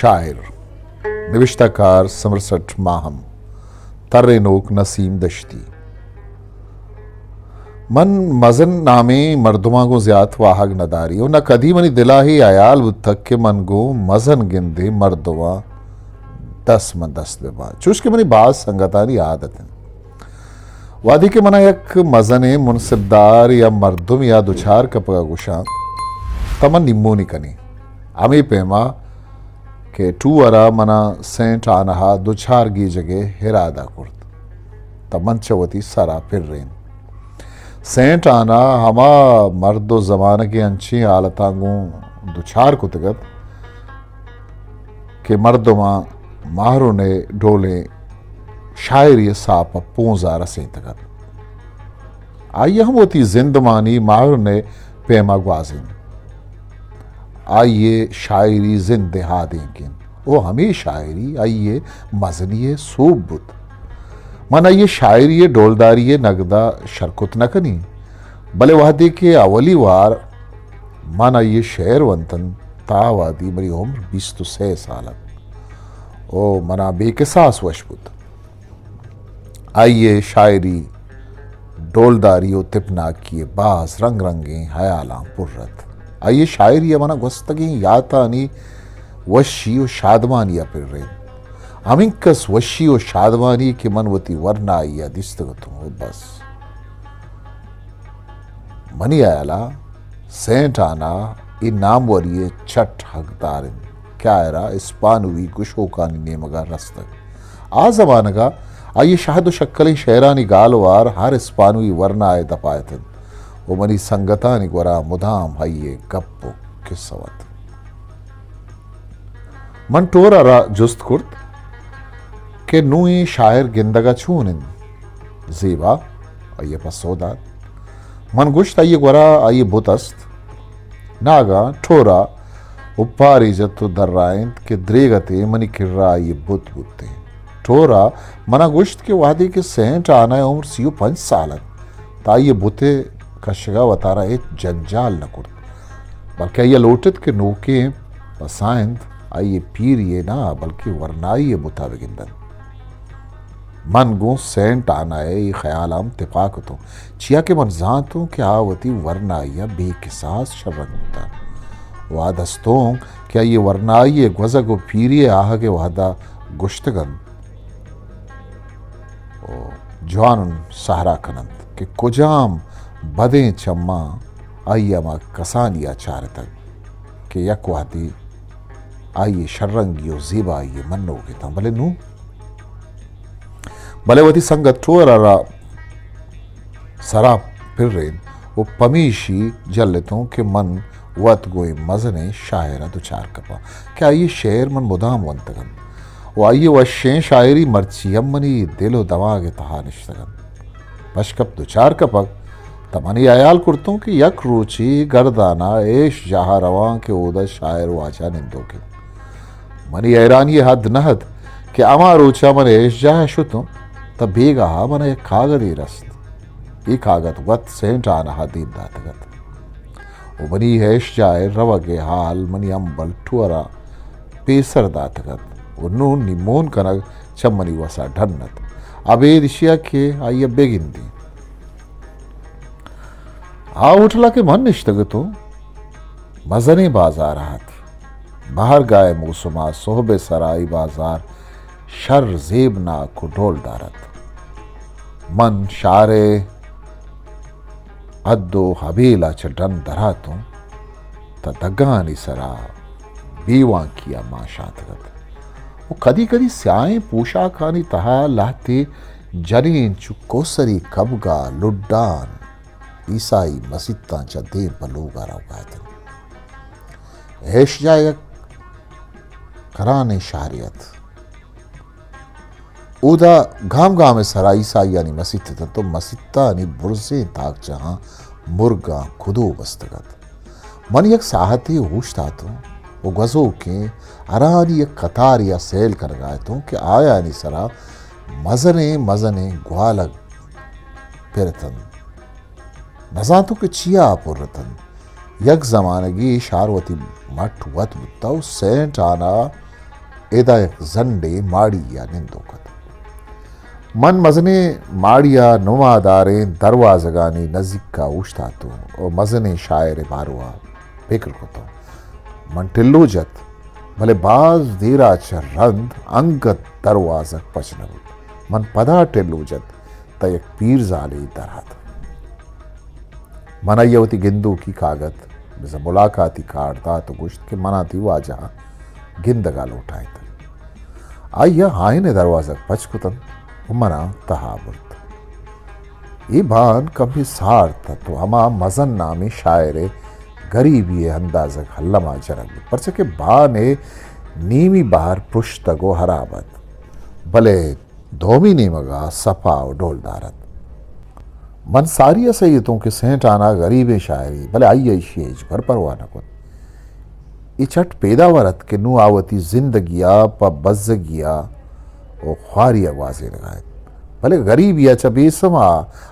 شاعر، نبشتہ کار سمرسٹ ماہم، ترینوک نسیم دشتی۔ من مزن نامیں مردماں گوں زیات واہگ نہ داری و نہ کدی منی دل ء اے ہیال بوتگ کہ من گوں مزن گندیں مردماں دست من دست بہ باں، چوش کہ منی باز سنگتانی عادت انت۔ وہدے کہ منا یک مزنیں منصبدار یا مردم یا دچار کپگ ء گوشاں، تہ من نیمونی کنیں۔ ہمے پیما کہ ٹور ء منا سینٹ آنہ ء دچار گیجگ ء ارادہ کرت، تہ من چہ وتی سر ء پرین۔ سینٹ آنہ ہما مرد و زمانگ ء انچیں حالتاں گوں دچار کتگ ات کہ مردماں ماہرن ء ڈولیں شاعری ء ساپ ء پونز ء رسینتگ ات۔ آئی ء ہم وتی زندمانی ماہرن ء پیما گوازینت۔ آئی ء شاعری زند ء آدینک انت و ہمے شاعری آئی ء مزنی ء سوب بوت۔ من آئی ء شاعری ء ڈولداری ء نگد ء شر کت نہ کنیں، بلے وہدے کہ اولی وار من آئی ء شعر ونت انت، تہ آ وہدی منی عمر بیست و سئے سال ات و منا بے کساس وش بوت۔ آئی ء شاعری ڈولداری و تپناکی ء باز رنگ رنگیں ہیالاں پر ات۔ آئی ء شاعری ء منا گوستگیں یاتانی وشی و شادمانی ء پرینت۔ ہمینکس وشی و شادمانی کہ من وتی ورنائی ء دیستگ اتوں و بس۔ منی ہیال ء سینٹ آنا اے ناموری ء چٹ حقدار انت کہ آئرا اسپانوی گشوکانی نیمگ ء رستگ۔ آ زمانگ ء آئی ء شہد و شکلیں شعرانی گالوار ہر اسپانوی ورنا ء دپ ء اتنت و منی سنگتانی گورا مدام آئی ء گپ و کسہ ات۔ من ٹور ء را جست کرت کہ نوں اے شاعر گندگ ء چون انت؟ زیبا، آئی ء پسو دات۔ من گوشت، آئی ء گورا آئی ء بت است۔ ناگاں ٹور ء اوپارے جت و درائینت کہ دریگتے منی کرا آئی ء بت بوتیں۔ ٹور ء منا گوشت کہ وہدے کہ سینٹ آنا ء عمر سی و پنچ سال ات، تہ آئی ء بت ء کشگ ء وتارا ہچ جنجال نہ کرت، بلکہ آئی ء لوٹ ات کہ نوکیں پسائند آئی ء پیری ء نہ بلکہ ورنائی ء بت ء بہ گند انت۔ من گوں سینٹ آنا ء اے خیال ء ہم تپاک اتوں، چیا کہ من زانتوں کہ آ وتی ورنائی ء بے کساس شررنگ بوتگ و آ دستونک کہ آئی ء ورنائی ء گوزگ و پیری ء آہگ ء وہد ء گوشتگ انت، و جوانن سہرا کن انت کہ کجام بدیں چماں آئی ء ہما کسانی ء چارتگ کہ یک وہدے آئی ء شررنگی و زیبائی ء منوک اتاں، بلے نوں، بلے وتی سنگت ٹور ء را سرا پرین و پمیشی جلتوں کہ من وت گوں اے مزنیں شاعر ء دچار کپاں کہ آئی ء شعر من مدام ونتگ انت و آئی ء وشیں شاعری مرچی ہم منی دل و دماغ ء تہا نشتگ انت۔ پشکپ دچار کپگ، تہ منی ہیال کرتوں کہ یک روچے گردان ء ایش جاہ ء رواں کہ اودا شاعر واجہ نندوک انت۔ منی حیرانی ء حد نہ ات کہ ہما روچ ء من ایش جاہ ء شتوں، تہ بیگاہ ء من ء یک کاگدے رست۔ اے کاگد وت سینٹ آنہ ء دیم داتگ ات و منی ایش جاہ ء روگ ء حال منی ہمبل ٹور ء پیسر داتگ ات و نوں نی مون کنگ چہ منی وس ء ڈن ات، ابید ایشی ء کہ آئی ء بہ گندیں۔ آ ہوٹل ء کہ من نشتگ اتوں، مزنیں بازار ات۔ بہرگاہ ء موسم ء سہب ء سرا اے بازار شر زیبناک و ڈولدار ات۔ من شہر ء حد و حبیل ء چہ ڈن دراتوں، تہ دگانی سرا بیوانکی ء مانشاتگ ات و کدی کدی سیاہیں پوشاکانی تہا لہتے جنین چو کوسری کبگا لڈان عیسائی مسیتاں چہ دیم پہ لوگا روگا اتنت۔ ایش جاہ یک کرانیں شہرے ات۔ اودا گام گام ء سرا عیسائیانی مسیت اتنت و مسیتانی برزیں تاکچہاں مرگاں کدو بستگ ات۔ من یک ساہتے اوشتاتوں و گوزوکیں ہرانی یک قطارے ء سیل کنگا اتوں کہ آیانی سرا مزنیں مزنیں گوالگ پر اتنت۔ نزانتوں کہ چیا پر اتنت۔ یک زمانگے اے شہر وتی مٹ وت بوتہ و سینٹ آنا ادا یک زنڈے ماڑی ء نندوک ات۔ من مزنیں ماڑی ء نماداریں دروازگانی نزیک ء اوشتاتوں و مزنیں شاعر ء باروا پکر کتوں۔ من ٹلو جت، بلے باز دیرا چہ رند انگت دروازگ پچ نہ بوت۔ من پدا ٹلو جت، تہ یک پیرزالے در ات۔ من آئی ء وتی گندوکی کاگد، بزاں ملاقاتی کارڈ دات و گوشت کہ منا تئی واجہ گندگ ء لوٹائینتگ۔ آئی ء آئین ء دروازگ پچ کتنت و منا تہا برت۔ اے بان کمے سارت ات و ہما مزن نامیں شاعر ء گریبی ء اندازگ الما جنگ بوت، پرچا کہ بان ء نیمی بہر پرشتگ و ہراب ات، بلے دومی نیمگ ء صفا و ڈولدار ات۔ من ساری ء سہی اتوں کہ سینٹ آنا غریبیں شاعرے، بلے آئی ء ایشی ء ہچبر پرواہ نہ کت۔ اے چٹ پیداور ات کہ نوں آ وتی زندگی ء پہ بزگی ء و خواری ء گوازینگ ء انت، بلے غریبی ء چہ بے سما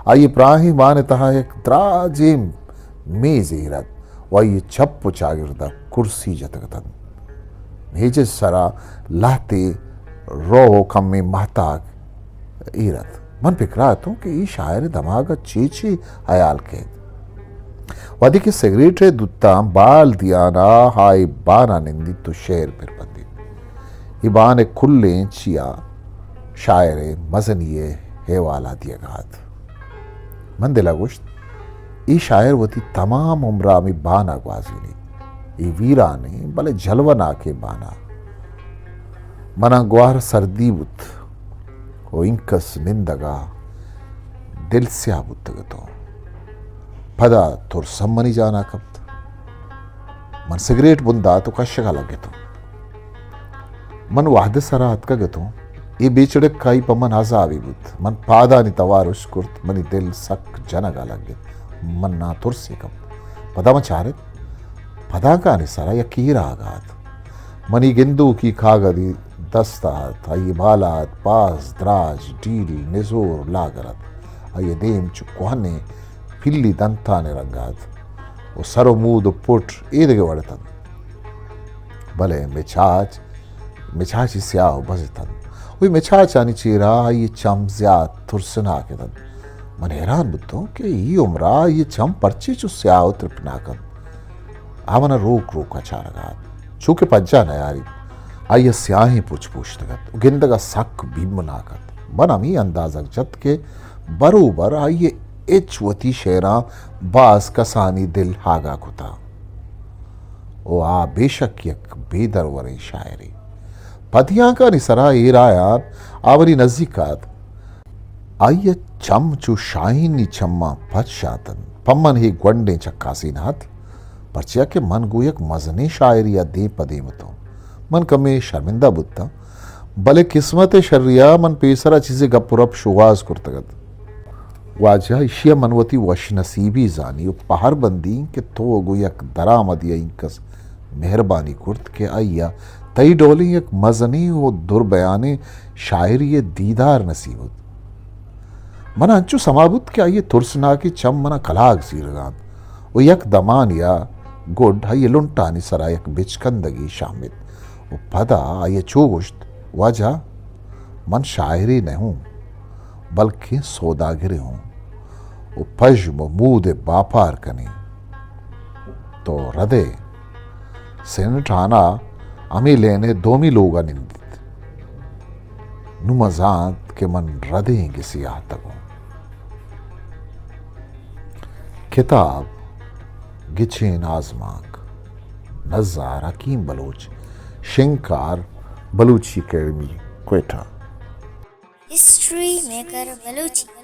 آئی ء پراہیں بان ء تہا یک دراجیں میزے ایر ات و آئی ء چپ و چاگرد ء کرسی جتگ اتنت۔ میز ء سرا لہتے روہ و کمیں ماہتاک ایر ات۔ من پکرا اتوں کہ اے شاعر ء دماگ ء چے چے ہیال کیت۔ وہدے کہ سگریٹ ء دوتاں بال دیان ء آئی بان ء نندیت و شعر پر بندیت۔ اے بان ء کلیں چیا شاعر ء مزنی ء حوالہ دیگ ء ات۔ من دل ء گوشت، اے شاعر وتی تمام عمر ء ہمے بان ء گوازینیت۔ اے ویرانیں بلے جلوہ ناکیں بان ء۔ من ء گوہر سردی بوت و اینکس نندگ ء دل سیاہ بوتگ اتوں۔ پدا ترس ہم منی جان ء کپت۔ من سگریٹ بن دات و کشگ ء لگتوں۔ من وہد ء سرا اتکگ اتوں۔ اے بے چڑکائی پہ من عذابے بوت۔ من پادانی توار اشکرت، منی دل سک جنگ ء لگت۔ من ناترسے کپت۔ پدا من چارت، پدانکانی سرا یکے ایر آگا ات۔ منی گندوکی کاگدے دست ء ات، آئی بالا ات، باز دراج، ڈیل، نزور، لاگر ات۔ آئی دیم چو کوہنیں پلی دنتانی رنگ ء ات و سر و مود و پٹ ایدگہ وڑ اتنت۔ بلے مچاچ، مچاچی سیاہ و بز اتنت۔ و اے مچاچانی چیرا آئی چم زیات ترسناک اتنت۔ من حیران بوتوں کہ اے عمرا آئی چم پرچے چو سیاہ و ترپناک انت۔ آ منا روک روک ء چارگا ات۔ چو کہ پجا نیاریت، آئی ء سیاہیں پچ پوشتگ ات و گندگ ء سک بیمناک ات۔ من ہمے اندازگ جت کہ بروبر آئی ء ہچ وتی شعراں باز کسانی دل ہاگا کتا و آ بے شک یک بے دروریں شاعرے۔ پدیانکانی سرا ایر آیان آ منی نزیک ات۔ آئی ء چم چو شاہینی چماں پچ شاتنت۔ پہ من اے گونڈیں چکاسے نہ ات، پرچیا کہ من گوں یک مزنیں شاعرے ء دیم پہ دیم اتوں۔ من کمے شرمندہ بوتاں، بلے قسمت ء شری ء من پیسرا چیزے گپ و رپ شوہاز کرتگ ات۔ واجہ، ایشی ء من وتی وش نصیبی زانی و پہر بندیں کہ تو گوں یک درآمدے ء اینکس مہربانی کرت کہ آئی ء تئی ڈولیں یک مزنیں و دربیانیں شاعرے ء دیدار نصیب بوت۔ من انچو سما بوت کہ آئی ء ترسناکیں چم منا کلاگ زیرگ ء انت و یک دمانے ء گڈ آئی ء لنٹانی سرا یک بچکندگے شہمت و پدا آئی ء چو گوشت، واجہ، من شاعرے نہ اوں، بلکیں سوداگرے اوں و پژم و مود ء باپار کنیں۔ تو رد ئے؟ سینٹ آنا ہمے لین ء دومی لوگ ء نندیت۔ نوں من زانت کہ من ردیں گسے آتگوں۔ کتاب گچین آزمانک، نزار حکیم بلوچ، شنگکار Balochi academy, Quetta. History maker Balochi.